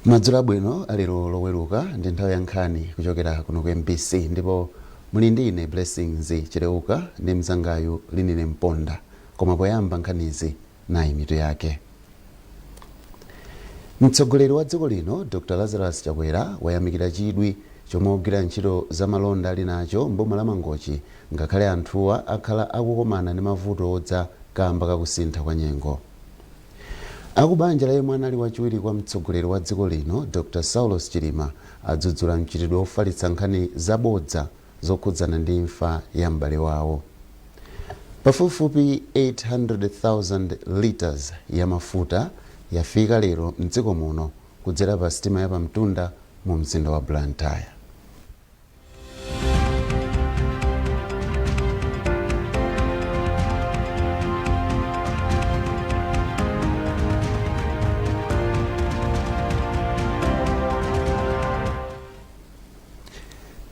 Madzulo abwino. Alero Loweruka ndi nthawi ya nkhani kuchokera kuno ku MBC, ndipo muli ndi ine Blessings Chileuka ndi mzangayu Linine Mponda. Koma poyamba nkhanizi, nayi mitu yake. Mtsogoleri wa dziko lino Dr Lazarus Chakwera wayamikira chidwi chomwe ogwira ntchito za malonda ali nacho mboma la Mangochi, ngakhale anthuwa akhala akukomana ndi mavuto odza kamba kakusintha kwa nyengo. Akubanja la yemwe anali wachiwiri kwa mtsogoleri wa dziko lino Dr Saulos Chilima adzudzula mchitidwe wofalitsa nkhani zabodza zokhudzana ndi imfa ya m'bale wawo. Pafupifupi 800,000 liters ya mafuta yafika lero mdziko muno kudzera pa sitima ya pamtunda mu mzinda wa Blantyre.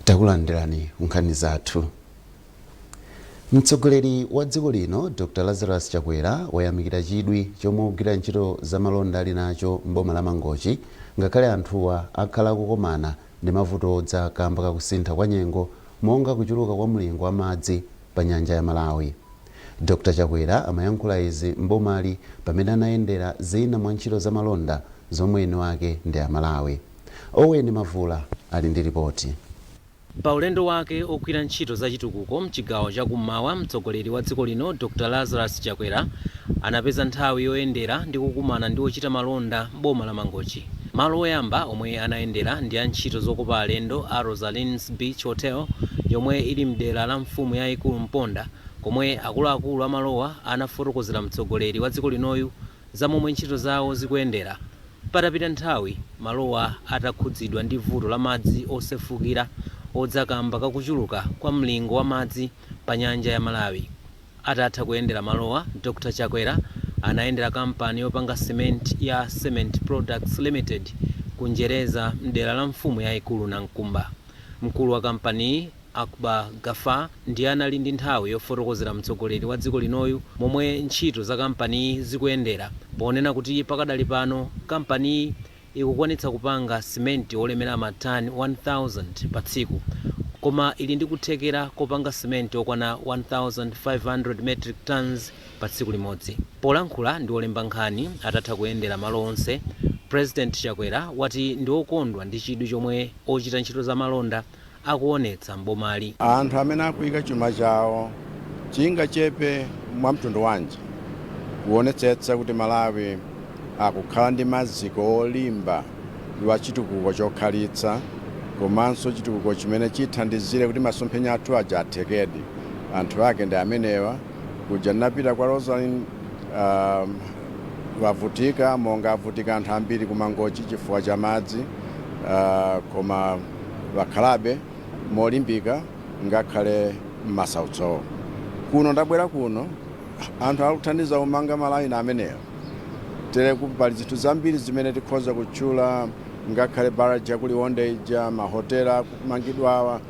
Takulandirani nkhani zathu. Mtsogoleri wa dziko lino Dr Lazarus Chakwera wayamikira chidwi chomwe ogwira ntchito za malonda ali nacho mboma la Mangochi, ngakhale anthuwa akhala akukomana ndi mavuto odza kamba kakusintha kwa nyengo, monga kuchuluka kwa mlingo wa madzi pa nyanja ya Malawi. Dr Chakwera amayankhula izi mbomali pamene anayendera zina mwa ntchito za malonda zomwe eni ake ndi Amalawi. Owen Mavula ali ndi ripoti. Pa ulendo wake ogwira ntchito za chitukuko mchigawo chakummawa, mtsogoleri wa dziko lino Dr Lazarus Chakwera anapeza nthawi yoyendera ndi kukumana ndi ochita malonda m'boma la Mangochi. Malo oyamba omwe anayendera ndi a ntchito zokopa alendo a Rosalind's Beach Hotel yomwe ili mdera la mfumu yayikulu Mponda, komwe akuluakulu amalowa anafotokozera mtsogoleri wa dziko linoyu za momwe ntchito zawo zikuyendera patapita nthawi malowa atakhudzidwa ndi vuto la madzi osefukira odza kamba kakuchuluka kwa mlingo wa madzi pa nyanja ya Malawi. Atatha kuyendera malowa, Dr Chakwera anayendera kampani yopanga cement ya Cement Products Limited ku Njereza mdera la mfumu yayikulu Nankumba. Mkulu wa kampaniyi Akbar Gafar ndiye anali ndi nthawi yofotokozera mtsogoleri wa dziko linoyu momwe ntchito za kampaniyi zikuyendera, ponena kuti pakadali pano kampaniyi ikukwanitsa kupanga simenti olemera matani 1000 pa tsiku, koma ili ndi kuthekera kopanga simenti okwana 1500 metric tons pa tsiku limodzi. Polankhula ndi olemba nkhani atatha kuyendera malo onse, President Chakwera wati ndi okondwa ndi chidwi chomwe ochita ntchito za malonda akuonetsa mbomali. Anthu amene akuyika chuma chawo, chingachepe mwa mtundu wanji, kuonetsetsa kuti Malawi akukhala ndi maziko olimba wa chitukuko chokhalitsa komanso chitukuko chimene chithandizire kuti masomphenya athu aja athekedi, anthu ake ndi amenewa. Kuja ndinapita kwa Rosalind, wavutika monga avutika anthu ambiri kuMangochi chifukwa cha madzi, koma wakhalabe molimbika ngakhale m'masautsowo. Kuno ndabwera kuno, anthu akuthandiza kumanga malaini amenewo. Tere pali zinthu zambiri zimene tikhoza kutchula, ngakhale barrage yakuLionde ija, mahotela akumangidwawa,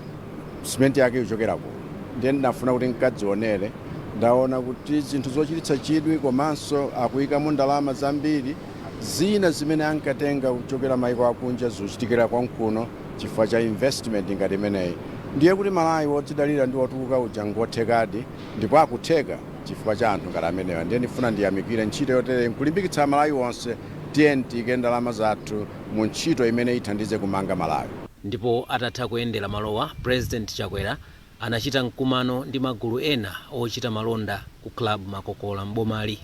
simenti yake ikuchokera kuno. Ndiye ndinafuna kuti nkadzionere. Ndaona kuti zinthu zochititsa chidwi, komanso akuyikamo ndalama zambiri. Zina zimene ankatenga kuchokera maiko akunja zikuchitikira konkuno chifukwa cha investment ngati imeneyi. Ndiye kuti Malawi wodzidalira ndi wotukuka uja ngothekadi, ndipo akutheka chifukwa cha anthu ngati amenewa. Ndiye ndifuna ndiyamikire ntchito yotere nkulimbikitsa Amalawi onse: tiyeni tiyike ndalama zathu mu ntchito imene ithandize kumanga Malawi. Ndipo atatha kuyendera malowa, President Chakwera anachita mkumano ndi magulu ena ochita malonda ku Club Makokola m'bomali.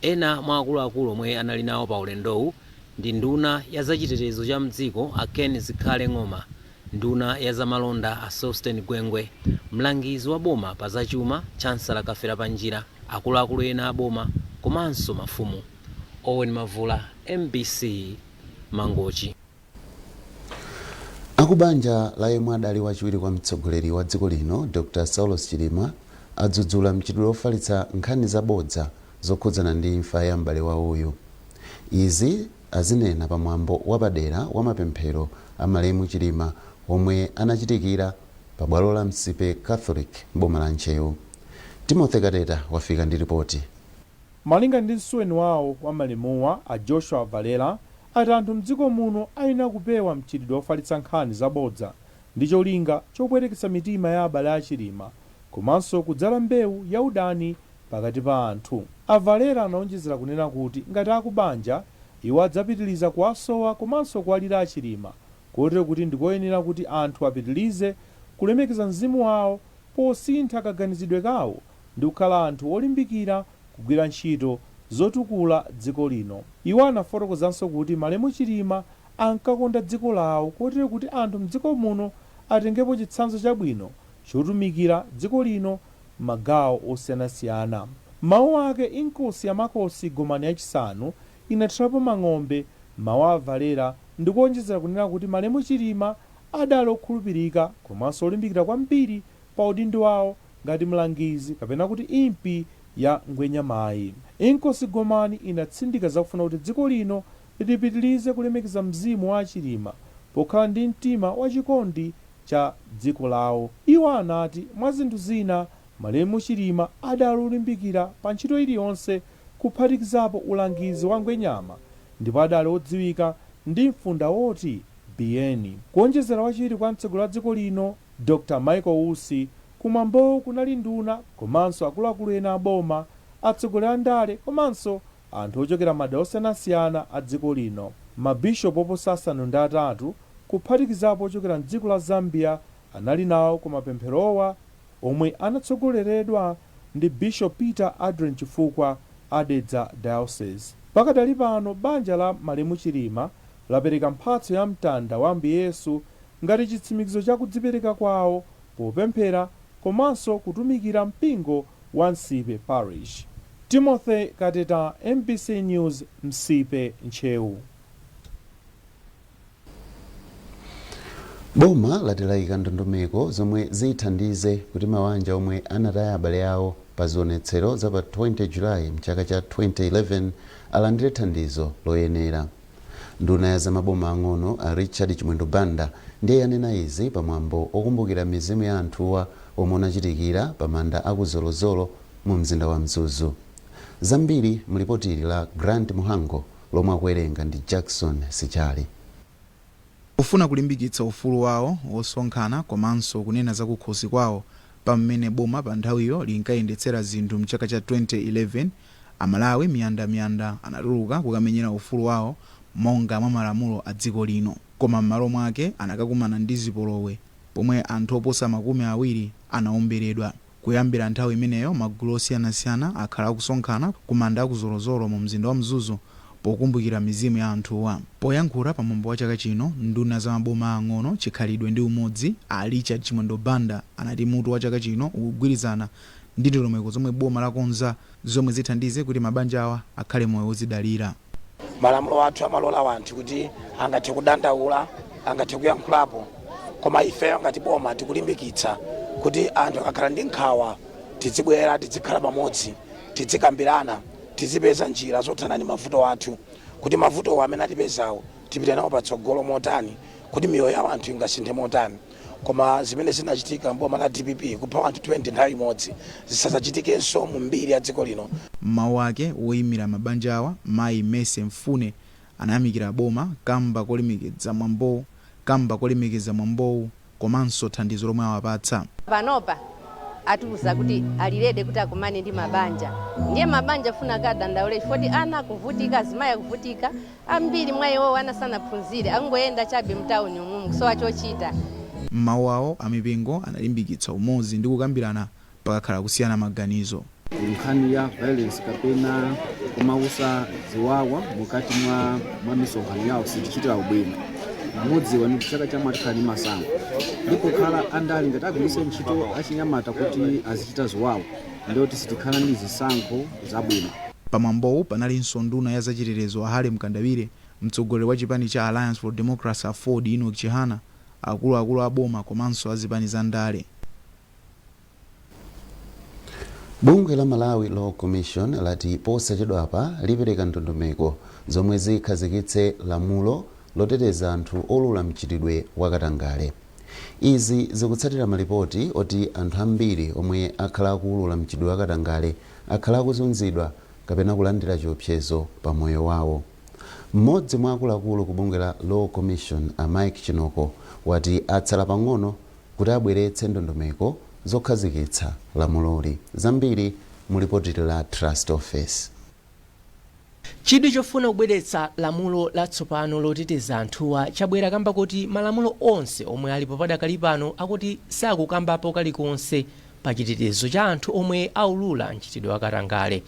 Ena mwa akuluakulu omwe anali nawo pa ulendowu ndi nduna ya zachitetezo cha mdziko a Ken Zikhale Ng'oma, nduna ya zamalonda a Sosten Gwengwe, mlangizi wa boma pa zachuma Chancellor Kafera Panjira, akuluakulu ena a boma komanso mafumu. Owen Mavula, MBC, Mangochi. Akubanja la yemwe adali wachiwiri kwa mtsogoleri wa dziko lino Dr Saulos Chilima adzudzula mchitidwe wofalitsa nkhani zabodza zokhudzana ndi imfa ya m'bale wawoyu. Izi azinena pamwambo wapadera wa mapemphero a malemu Chilima omwe anachitikira pa bwalo la Msipe Catholic m'boma la Ntcheu. Timothy Kateta wafika ndi ripoti. Malinga ndi msuweni wawo wa malemuwa, a Joshua Valera, Ati anthu mdziko muno ayenera kupewa mchitidwe wofalitsa nkhani zabodza ndi cholinga chopweteketsa mitima ya abale a Chilima komanso kudzala mbewu ya udani pakati pa anthu. A Valera anaonjezera kunena kuti ngati akubanja, iwo adzapitiliza kuwasowa komanso kuwalira a Chilima kotero kuti ndikoyenera kuti anthu apitilize kulemekeza mzimu wawo posintha kaganizidwe kawo ndi kukhala anthu olimbikira kugwira ntchito zotukula dziko lino. Iwo anafotokozanso kuti malemu Chilima ankakonda dziko lawo kotero kuti anthu mdziko muno atengepo chitsanzo chabwino chotumikira dziko lino m'magawo osiyanasiyana. M'mawu ake, Inkosi ya Makosi Gomani yachisanu inathirapo mang'ombe m'mawu a Valera ndikuonjezera kunena kuti malemu Chilima adali okhulupirika komanso olimbikira kwambiri pa udindo wawo ngati mlangizi kapena kuti impi ya Ngwenyamayi. Inkosi Gomani inatsindika zakufuna kuti dziko lino lipitilize kulemekeza mzimu wa a Chilima pokhala ndi mtima wachikondi cha dziko lawo. Iwo anati mwa zinthu zina, malemu Chilima adali olimbikira pa ntchito iliyonse kuphatikizapo ulangizi wa Ngwenyama ndipo adali odziwika ndi mfunda woti Biyeni. Kuonjezera wachiwiri kwa mtsogoleri wa dziko lino Dr Michael Usi, kumwambowu kunali nduna komanso akuluakulu ena a boma, atsogoleri a ndale komanso anthu ochokera madera osiyanasiyana a dziko lino. Mabishopu oposa 8 kuphatikizapo ochokera mdziko la Zambia anali nawo ku mapempherowa omwe anatsogoleredwa ndi Bishop Peter Adrian Chifukwa a Dedza Diocese. Pakadali pano banja la malemu Chilima lapereka mphatso ya mtanda wa Ambuye Yesu ngati chitsimikizo cha kudzipereka kwawo popemphera komanso kutumikira mpingo wa Nsipe Parish. Timothy Kateta, MBC News, Nsipe, Ntcheu. Boma lati layika ndondomeko zomwe zithandize kuti mabanja omwe anataya abale awo pa zionetsero za pa 20 Julayi mchaka cha 2011 alandire thandizo loyenera. Nduna ya zamaboma ang'ono a Richard Chimwendo Banda ndiye yanena izi pamwambo okumbukira mizimu ya anthuwa omwe unachitikira pa manda aku Zolozolo mu mzinda wa Mzuzu. Zambiri mlipoti la Grant Muhango lomwe akuwerenga ndi Jackson Sichali. Pofuna kulimbikitsa ufulu wawo wosonkhana komanso kunena zakukhosi kwawo pa mmene boma pa nthawiyo linkayendetsera zinthu mchaka cha 2011, Amalawi miyandamiyanda anatuluka kukamenyera ufulu wawo monga mwa malamulo a dziko lino. Koma m'malo mwake anakakumana ndi zipolowe pomwe anthu oposa 20 anaomberedwa. Kuyambira nthawi imeneyo magulu osiyanasiyana akhala akusonkhana ku manda aku Zolozolo mu mzinda wa Mzuzu pokumbukira mizimu ya anthuwa. Poyankhula pa mwambo wa chaka chino, nduna za maboma aang'ono, chikhalidwe ndi umodzi, a Richard Chimwendo Banda anati mutu wa chaka chino ukugwirizana ndi ndondomeko zomwe boma lakonza zomwe zithandize kuti mabanja awa akhale moyo wodzidalira. Malamulo athu amalola anthu kuti angathe kudandaula, angathe kuyankhulapo, koma ifeyo ngati boma tikulimbikitsa kuti anthu akakhala ndi nkhawa tizibwera, tizikhala pamodzi, tizikambirana, tizipeza njira zothana ndi mavuto athu, kuti mavutowo amene atipezawo tipite nawo patsogolo motani, kuti miyoyo ya anthu ingasinthe motani. Koma zimene zinachitika mboma la DPP, kupha anthu 20 nthawi imodzi, zisadzachitikenso mu mbiri ya dziko lino. M'mawu ake, woyimira mabanja awa, mayi Mercy Mfune, anayamikira boma kamba kolemekeza mwambowu komanso thandizo lomwe awapatsa. Panopa atiuza kuti ali ready kuti akumane ndi mabanja, ndiye mabanja afuna akadandaule chifukwa ana akuvutika, azimayi akuvutika, ambiri mwa iwowo ana sanaphunzire, angoyenda chabe mtawuni umumu kusowa chochita. M'mawu awo, amipingo analimbikitsa umodzi ndi kukambirana pakakhala kusiyana maganizo. Nkhani ya violence kapena kumausa ziwawa mukati mwa misonkhano yawo sitichitira ubwino. Mudziwa ni chaka cha mawa tikhala ndi masankho, ndipo khala andale ngati agwiritse ntchito achinyamata kuti azichita ziwawa, ndiyoti sitikhala ndi zisankho zabwino. Pamwambowu panalinso nduna ya zachitetezo a Harry Mkandawire, mtsogoleri wa chipani cha Alliance for Democracy AFORD Enoch Chihana, akuluakulu a boma komanso a zipani za ndale. Bungwe la Malawi Law Commission lati posachedwapa lipereka ndondomeko zomwe zikhazikitse lamulo loteteza anthu olula mchitidwe wakatangale. Izi zikutsatira malipoti oti anthu ambiri omwe akhala akuulula mchitidwe wakatangale akhala akuzunzidwa kapena kulandira chiopsezo pa moyo wawo. Mmodzi mwa akuluakulu ku bungwe la Law Commission, a Mike Chinoko, wati atsala pang'ono kuti abweretse ndondomeko zokhazikitsa lamuloli. Zambiri mu lipoti la Trust Office. Chidwi chofuna kubweretsa lamulo latsopano loteteza anthuwa chabwera kamba kuti malamulo onse omwe alipo padakali pano akuti sakukambapo kalikonse pa chitetezo cha anthu omwe aulula mchitidwe wakatangale.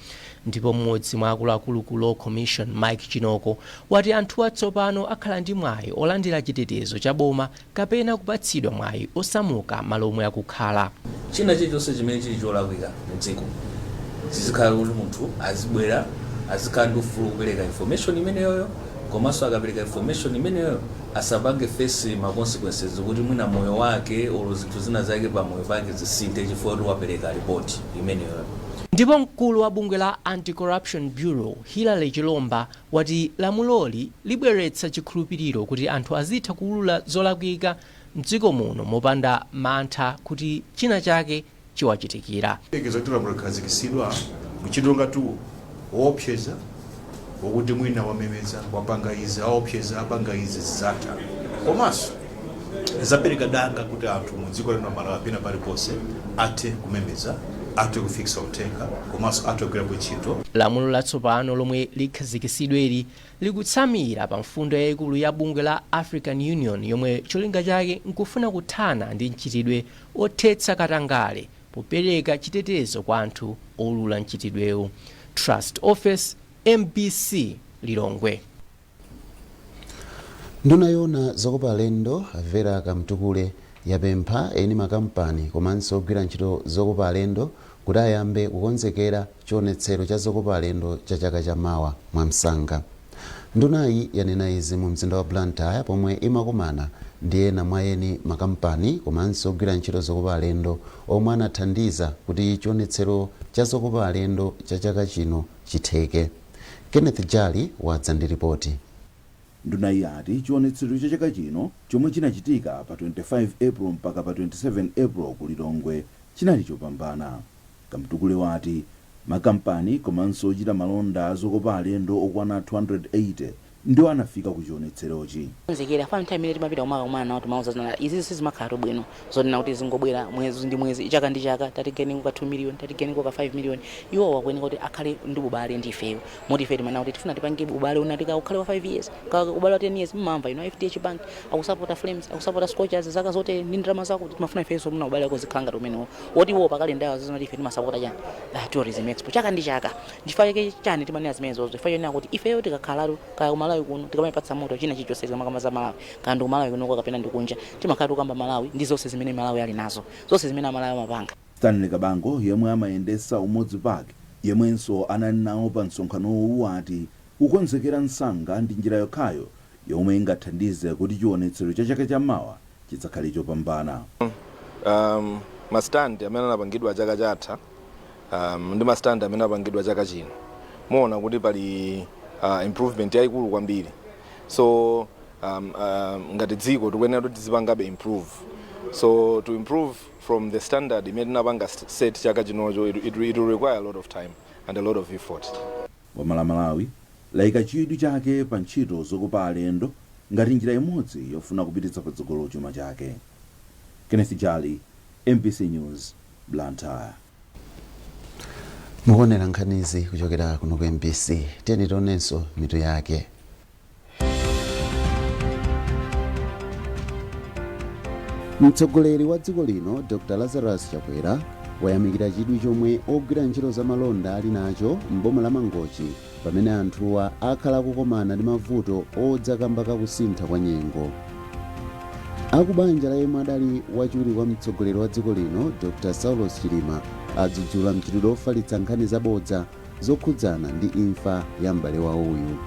Ndipo mmodzi mwa akuluakulu ku Law Commission, Mike Chinoko, wati anthuwa tsopano akhala ndi mwayi olandira chitetezo cha boma kapena kupatsidwa mwayi osamuka malo omwe akukhala. China chilichonse chimene chili cholakwika mdziko, zizikhala kuti munthu azibwera, azikhala ndi ufulu kupereka information imeneyoyo, komanso akapereka information imeneyoyo asapange face ma consequences kuti mwina moyo wake olo zinthu zina zake pa moyo pake zisinthe chifukwa kuti wapereka report imeneyoyo. Ndipo mkulu wa bungwe la Anti-Corruption Bureau, Hillary Chilomba, wati lamuloli libweretsa chikhulupiriro kuti anthu azitha kuulula zolakwika mdziko muno mopanda mantha kuti china chake chiwachitikira. Kuti lamulo likhazikitsidwa, mchitidwe ngati uwo woopseza, wokuti mwina wamemeza, wapanga izi, aopseza, apanga izi, zizatha. Komanso zapereka danga kuti anthu mu dziko lino Malawi pena paliponse athe kumemeza, athe kufikisa uthenga, komanso athe kugwirapo ntchito. Lamulo latsopano lomwe likhazikitsidweli likutsamira pa mfundo yayikulu ya bungwe la African Union, yomwe cholinga chake nkufuna kuthana ndi mchitidwe othetsa katangale popereka chitetezo kwa anthu olula mchitidwewu. Trust Office, MBC, Lilongwe. Nduna yoona zokopa alendo, Vera Kamtukule, yapempha eni makampani komanso ogwira ntchito zokopa alendo kuti ayambe kukonzekera chionetsero cha zokopa alendo cha chaka chamawa mwamsanga. Ndunayi yanena izi mu mzinda wa Blantyre pomwe imakumana ndi ena mwa eni makampani komanso ogwira ntchito zokopa alendo omwe anathandiza kuti chionetsero cha zokopa alendo cha chaka chino chitheke. Kenneth Jali wadza ndi ripoti. Nduna yati chionetsero cha chaka chino chomwe chinachitika pa 25 April mpaka pa 27 April ku Lilongwe chinali chopambana. Kamtukule wati makampani komanso ochita malonda azokopa alendo okwana 280 ndiwo anafika ku chionetserochi. Konzekera fa nthawi imene timapita kumakumana nawo, timauza zina izi sizimakhala bwino zonena kuti zingobwera mwezi ndi mwezi, chaka ndi chaka, tatigeniko ka 2 million, tatigeniko ka 5 million. Iwo wakuyeneka kuti akhale ndi ubale ndi ifeyo, moti ife timanena kuti tifuna tipange ubale unati ka ukhale wa 5 years, ka ubale wa 10 years. Mmamva ino FDH Bank akusapota Flames, akusapota Scorchers zaka zote ndi ndalama zako. Timafuna ifenso muna ubale wako zikhala ngati umenewo, woti iwo pakale ndawo zizona ife timasapota chani, tourism expo chaka ndi chaka. Ndifukwa chake chani timanena zimenezozo? Chifukwa chonena kuti ifeyo tikakhalatu kaya kumalawi kuno, tikamayipatsa moto china chilichonse kamakamba za Malawi, kaya ndi kumalawi kunoko kapena ndikunja, timakhala tikukamba Malawi ndi zonse zimene Malawi ali nazo, zonse zimene Amalawi amapanga. Stanley Kabango, yemwe amayendesa Umodzi Park, yemwenso anali nawo pa msonkhanowu, wati kukonzekera msanga ndi njira yokhayo yomwe ingathandize kuti chionetsero cha chaka chammawa chidzakhale chopambana. Ma stand amene anapangidwa chaka chatha ndi ma stand amene apangidwa chaka chino, muona kuti pali improvement yayikulu kwambiri. So ngati dziko tikuyenera kuti tizipangabe improve. So to improve from the standard imene tinapanga set chaka chinocho, it will require a lot of time and a lot of effort. Boma la Malawi layika chidwi chake pa ntchito zokopa alendo ngati njira imodzi yofuna kupititsa patsogolo chuma chake. Kenneth Jali, MBC News, Blantyre. Mukuonera nkhanizi kuchokera kuno ku MBC. Tiyeni tionenso mitu yake. Mtsogoleri wa dziko lino, Dr Lazarus Chakwera, wayamikira chidwi chomwe ogwira ntchito zamalonda ali nacho m'boma la Mangochi pamene anthuwa akhala akukomana ndi mavuto odza kamba kakusintha kwa nyengo. Akubanja la yemwe adali wachiwiri kwa mtsogoleri wa dziko lino, Dr Saulos Chilima, adzudzula mchitidwe ofalitsa nkhani zabodza zokhudzana ndi imfa ya m'bale wawoyu.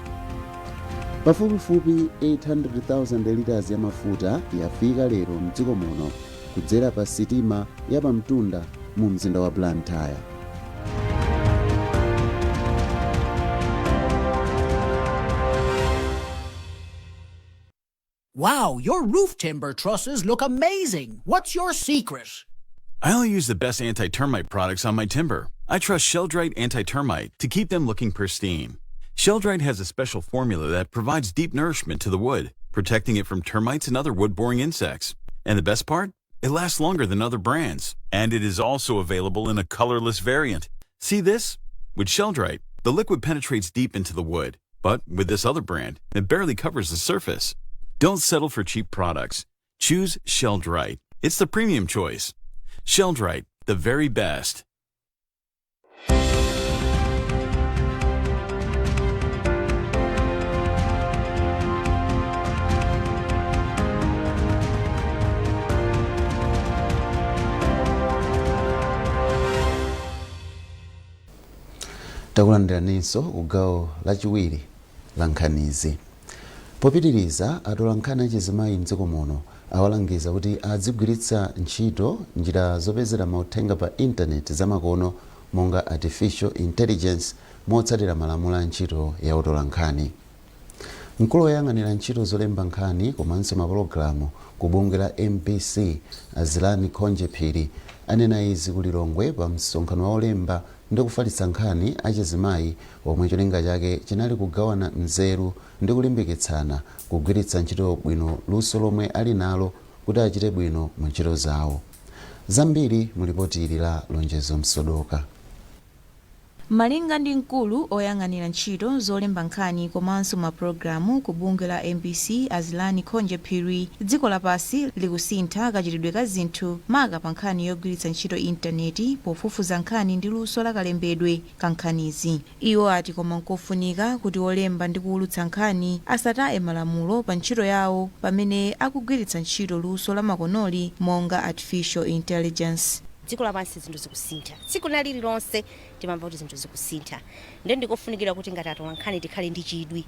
Pafupifupi 800,000 liters ya mafuta yafika lero mdziko muno kudzera pa sitima ya pamtunda mu mzinda wa Blantyre. Wow, your roof timber trusses look amazing. What's your secret? I only use the best anti-termite products on my timber. I trust Sheldrite Anti-Termite to keep them looking pristine. Sheldrite has a special formula that provides deep nourishment to the wood, protecting it from termites and other wood-boring insects. And the best part? It lasts longer than other brands, and it is also available in a colorless variant. See this? With Sheldrite, the liquid penetrates deep into the wood, but with this other brand, it barely covers the surface. Don't settle for cheap products. Choose Sheldrite. It's the premium choice. Sheldrite, the very best. Takulandiraninso ku gawo lachiwiri la nkhanizi. Popitiriza, atolankhani achizimayi mdziko muno awalangiza kuti adzigwiritsa ntchito njira zopezera mauthenga pa intaneti zamakono monga artificial intelligence motsatira malamulo a ntchito ya utolankhani. Mkulu woyang'anira ntchito zolemba nkhani komanso mapulogalamu ku bungwe la MBC, Azilani Khonje Phiri, anena izi ku Lilongwe pa msonkhano wa olemba ndi kufalitsa nkhani achizimayi omwe cholinga chake chinali kugawana nzeru ndi kulimbikitsana kugwiritsa ntchito bwino luso lomwe ali nalo kuti achite bwino mu ntchito zawo. Zambiri mu lipoti ili la Lonjezo Msodoka. Malinga ndi mkulu oyang'anira ntchito zolemba nkhani komanso mapulogalamu ku bungwe la MBC, Azilani Khonje Phiri, dziko lapasi likusintha kachitidwe ka zinthu, maka pa nkhani yogwiritsa ntchito intaneti pofufuza nkhani ndi luso la kalembedwe ka nkhanizi. Iwo ati koma nkofunika kuti olemba ndi kuwulutsa nkhani asataye malamulo pa ntchito yawo pamene akugwiritsa ntchito luso la makonoli monga artificial intelligence. Dziko lapansi zinthu zikusintha tsiku lina lililonse, timamva kuti zinthu zikusintha, ndiye ndikofunikira kuti ngati atolankhani tikhale ndi chidwi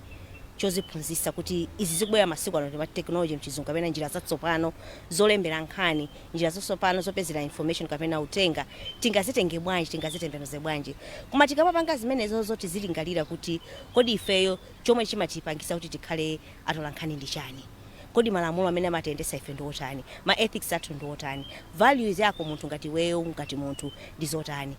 choziphunzitsa kuti izi zikubwera masiku ano ndi technology mchizungu, kapena njira zatsopano zolembera nkhani, njira zatsopano zopezera information kapena utenga, tingazitenge bwanji, tingazitembenuze bwanji. Koma tikamapanga zimenezo zoti zilingalira kuti kodi ifeyo chomwe chimatipangisa kuti tikhale atolankhani ndi chani? Kodi malamulo amene amatiyendesa ife ndi otani? Ma ethics athu ndi otani? Values yako munthu ngati iweyo, ngati munthu, ndi zotani?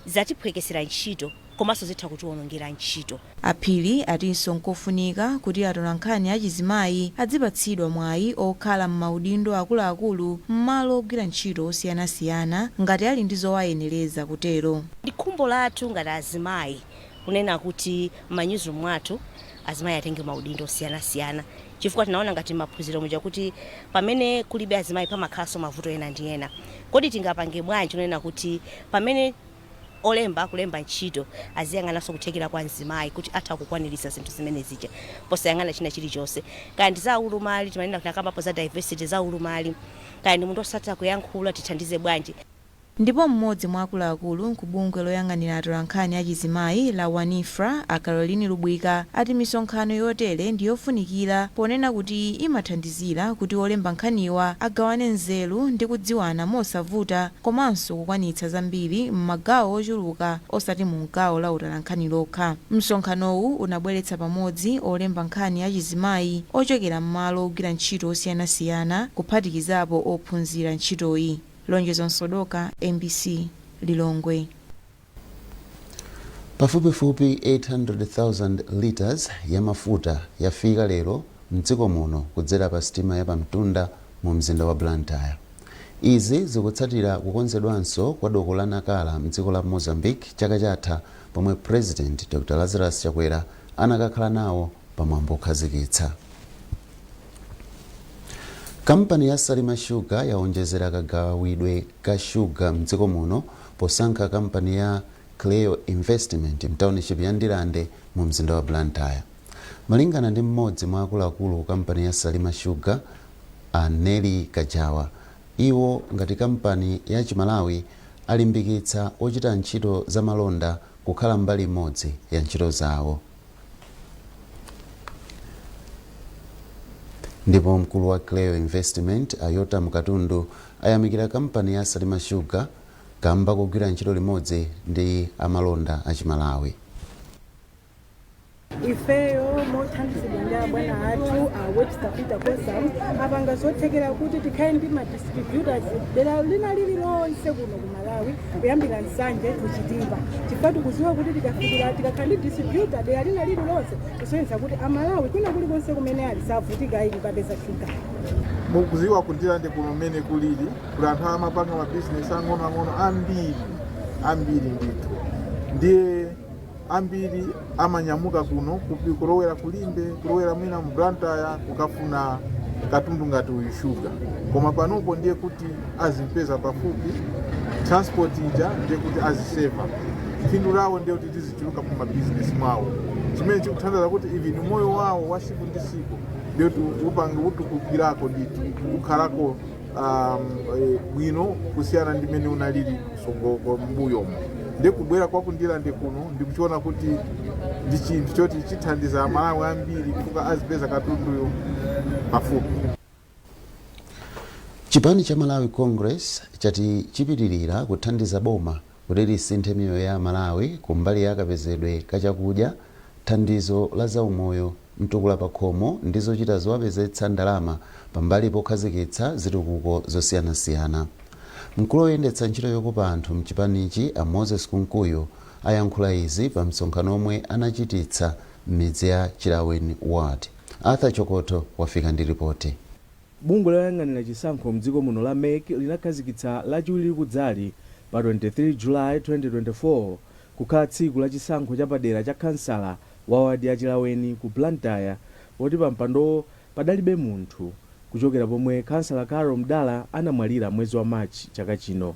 Zatiphwekesera ntchito komanso zitha kutiwonongera ntchito. Aphiri atinso nkofunika kuti atolankhani achizimayi adzipatsidwa mwayi okhala m'maudindo akuluakulu m'malo ogwira ntchito osiyanasiyana ngati ali ndi zowayenereza kutero. Ndi khumbo lathu ngati azimayi kunena kuti m'ma newsroom mwathu azimayi atenge maudindo osiyanasiyana, chifukwa tinaona ngati maphunziro muja kuti pamene kulibe azimayi pamakhalanso mavuto ena ndi ena. Kodi tingapange bwanji kunena kuti pamene olemba kulemba ntchito aziyang'ananso kuthekera kwa mzimayi kuti atha kukwaniritsa zinthu zimene zija posayang'ana china chilichonse, kaya ndi za ulumali, timanena tinakambapo za diversity, za ulumali, kaya ndi munthu osatha kuyankhula, tithandize bwanji? Ndipo mmodzi mwa akuluakulu ku bungwe loyang'anira atolankhani achizimayi la WANIFRA, a Caroline Lubwika, ati misonkhano yotere ndi yofunikira ponena kuti imathandizira kuti olemba nkhaniwa agawane nzeru ndi kudziwana mosavuta komanso kukwanitsa zambiri m'magawo ochuluka osati mu gawo la utolankhani lokha. Msonkhanowu unabweretsa pamodzi olemba nkhani achizimayi ochokera m'malo ogwira ntchito osiyanasiyana, kuphatikizapo ophunzira ntchitoyi. Lonjezo Msodoka, MBC, Lilongwe. Pafupifupi 800,000 liters ya mafuta yafika lero mdziko muno kudzera pa sitima ya pamtunda mu mzinda wa Blantyre. Izi zikutsatira kukonzedwanso kwa doko la Nakala mdziko la Mozambique chaka chatha, pomwe President Dr Lazarus Chakwera anakakhala nawo pamwambo okhazikitsa. Kampani ya Salima Sugar yaonjezera kagawidwe ka shuga mdziko muno posankha kampani ya Cleo Investment mtownship ya Ndirande mu mzinda wa Blantyre. Malingana ndi mmodzi mwa akuluakulu kampani ya Salima Sugar, a Nelly Kajawa, iwo ngati kampani ya Chimalawi alimbikitsa ochita ntchito za malonda kukhala mbali imodzi ya ntchito zawo. Ndipo mkulu wa Cleo Investment, Ayota Mkatundu, ayamikira kampani ya Salima Sugar kamba kugwira ntchito limodzi ndi amalonda achimalawi. Ifeyo mothandizidwa ndi abwana athu a Webster Peter Kosam apanga zothekera kuti tikhale ndi ma distributors dera lina lililonse kuno ku Malawi, kuyambira Nsanje to Chitipa, chifukwa tikuziwa kuti tikafikira, tikakhala ndi distributor dera lina lililonse, kusonyeza kuti Amalawi kwina kulikonse kumene ali savutika kukapeza shuga. Mukuziwa ku Ndirande kuno mmene kulili kuti anthu amapanga mabizinesi ang'onoang'ono ambiri ambiri ndithu, ndiye ambiri amanyamuka kuno kulowera kulimbe, kulowera mwina mu Blantyre kukafuna katundu ngati uyu shuga. Koma panopo ndiye kuti azimpeza pafupi, transport ija ndiye kuti aziseva, phindu lawo ndiye kuti lizichuluka mu mabizinesi mwawo, chimene chikuthandiza kuti even moyo wawo wa siku ndi siku ndiye kuti upange utukukirako ndithu, ukhalako bwino kusiyana ndi mmene unalili msongoko mbuyomo. Ndi kubwera kwa ku Ndirande kuno ndikuchiona kuti ndi chinthu choti chithandiza Amalawi ambiri chifukwa azipeza katunduyo pafupi. Chipani cha Malawi Congress chati chipitirira kuthandiza boma kuti lisinthe miyoyo ya Amalawi kumbali ya kapezedwe kachakudya, thandizo la zaumoyo, mtukula pakhomo ndi zochita zowapezetsa ndalama, pambali pokhazikitsa zitukuko zosiyanasiyana. Mkulu woyendetsa ntchito yokopa anthu mchipanichi, a Moses Kunkuyu, ayankhula izi pa msonkhano omwe anachititsa m'midzi ya Chilaweni Ward. Arthur Chokoto wafika ndi ripoti. Bungwe loyang'anira chisankho mdziko muno la MEC linakhazikitsa Lachiwiri likudzali pa 23 July 2024 kukhala tsiku la chisankho chapadera cha khansala wa wadi ya Chilaweni ku Blantyre, poti pa mpandowo padalibe munthu kuchokera pomwe khansala Carol Mdala anamwalira mwezi wa March chaka chino.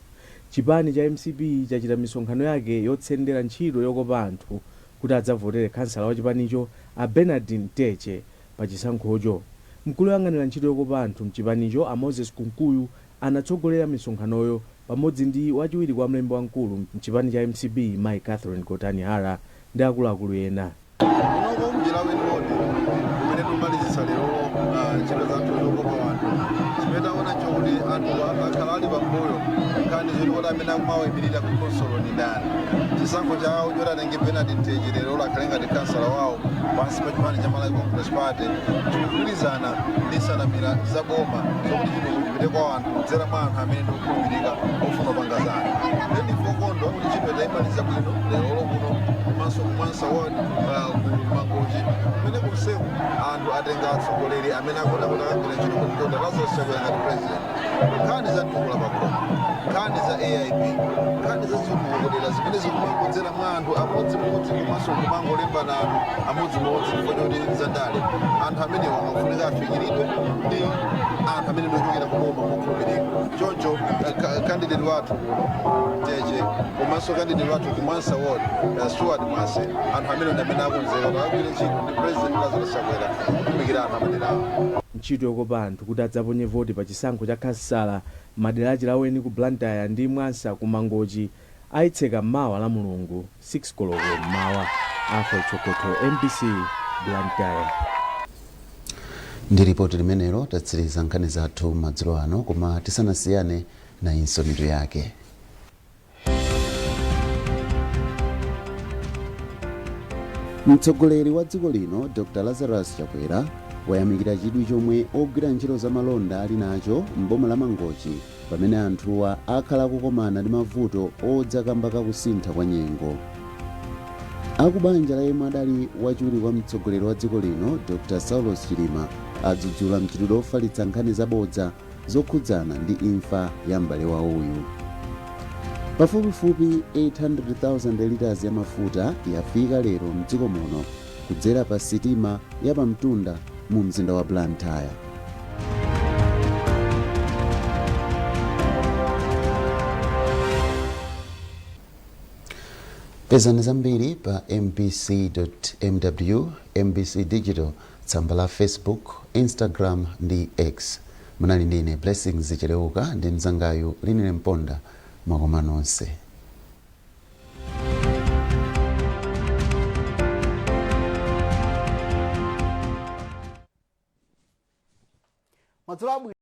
Chipani cha MCP chachita misonkhano yake yotsendera ntchito yokopa anthu kuti adzavotere khansala wa chipanicho a Bernard Mteche pa chisankhocho. Mkulu woyang'anira ntchito yokopa anthu mchipanicho a Moses Kunkuyu anatsogolera misonkhanoyo pamodzi ndi wachiwiri kwa mlembi wamkulu mchipani cha MCP Mai Catherine Gotani Hara ndi akuluakulu ena. Kunoko ku Chilaweni Ward kumene timalizitsa lero ntchito zathu zokopa anthu, chimene taona nchokuti anthu akhala ali pambuyo nkhani zoti kuti amene akumawayimirira ku khonsolo ndi ndani. Chisankho chawo choti atenge Bernard Mteche lero akhale ngati kansala wawo pansi pa chipani cha Malawi Congress Party chikugwirizana ndi nsanamira za boma zokuti chitukuko chipite kwa anthu kudzera mwa anthu amene ndi okhulupirika ofuna kupanga za anthu. Then ndife okondwa kuti ntchito tayimaliza bwino lerolo kuno komanso ku Mwansa Ward, ku Mangochi, kumene konseku anthu atenga atsogoleri amene akuona kuti akagwira ntchito kuti Dr. Lazarus Chakwera ngati president. Nkhani za mtukula pakhomo, nkhani za AIP, nkhani za zitukuko zimene zikumangodzera mwa anthu amodzimodzi komanso kumangolembana anthu amodzimodzi chifukwa choti zandale, anthu amenewa akufunika afikiridwe ndi anthu amene ndiochokera kuboma mokhulupirika. Choncho candidate wathu kuno Mteche komanso candidate wathu ku Mwansa Ward, Stuart Mwase, anthu amene ndi amene akonzeka kuti akagwire ntchito ndi President Lazarus Chakwera kutumikira anthu amaderawo. Ntchito yokopa anthu kuti adzaponye voti pa chisankho cha khansala madera a Chilaweni ku Blantyre ndi Mwansa ku Mangochi ayitseka mawa la Mulungu 6 koloko mmawa. Arthur Chokoto, MBC, Blantyre. Ndi ripoti limenelo tatsiriza nkhani zathu madzulo ano, koma tisanasiyane, nayinso mitu yake. Mtsogoleri wa dziko lino Dr Lazarus Chakwera wayamikira chidwi chomwe ogwira ntchito zamalonda ali nacho m'boma la Mangochi pamene anthuwa akhala akukomana ndi mavuto odza kamba kakusintha kwa nyengo. Akubanja la yemwe adali wachiwiri kwa mtsogoleri wa dziko lino Dr Saulos Chilima adzudzula mchitidwe ofalitsa nkhani zabodza zokhudzana ndi imfa ya m'bale wawoyu. Pafupifupi 800,000 liters ya mafuta yafika lero mdziko muno kudzera pa sitima ya pamtunda mu mzinda wa Blantyre. Pezani zambiri pa mbc.mw, MBC Digital, tsamba la Facebook, Instagram ndi X. Munali ndine Blessings Cheleuka ndi mzangayu Linile Mponda. Mwakoma nonse. Madzulo abwino.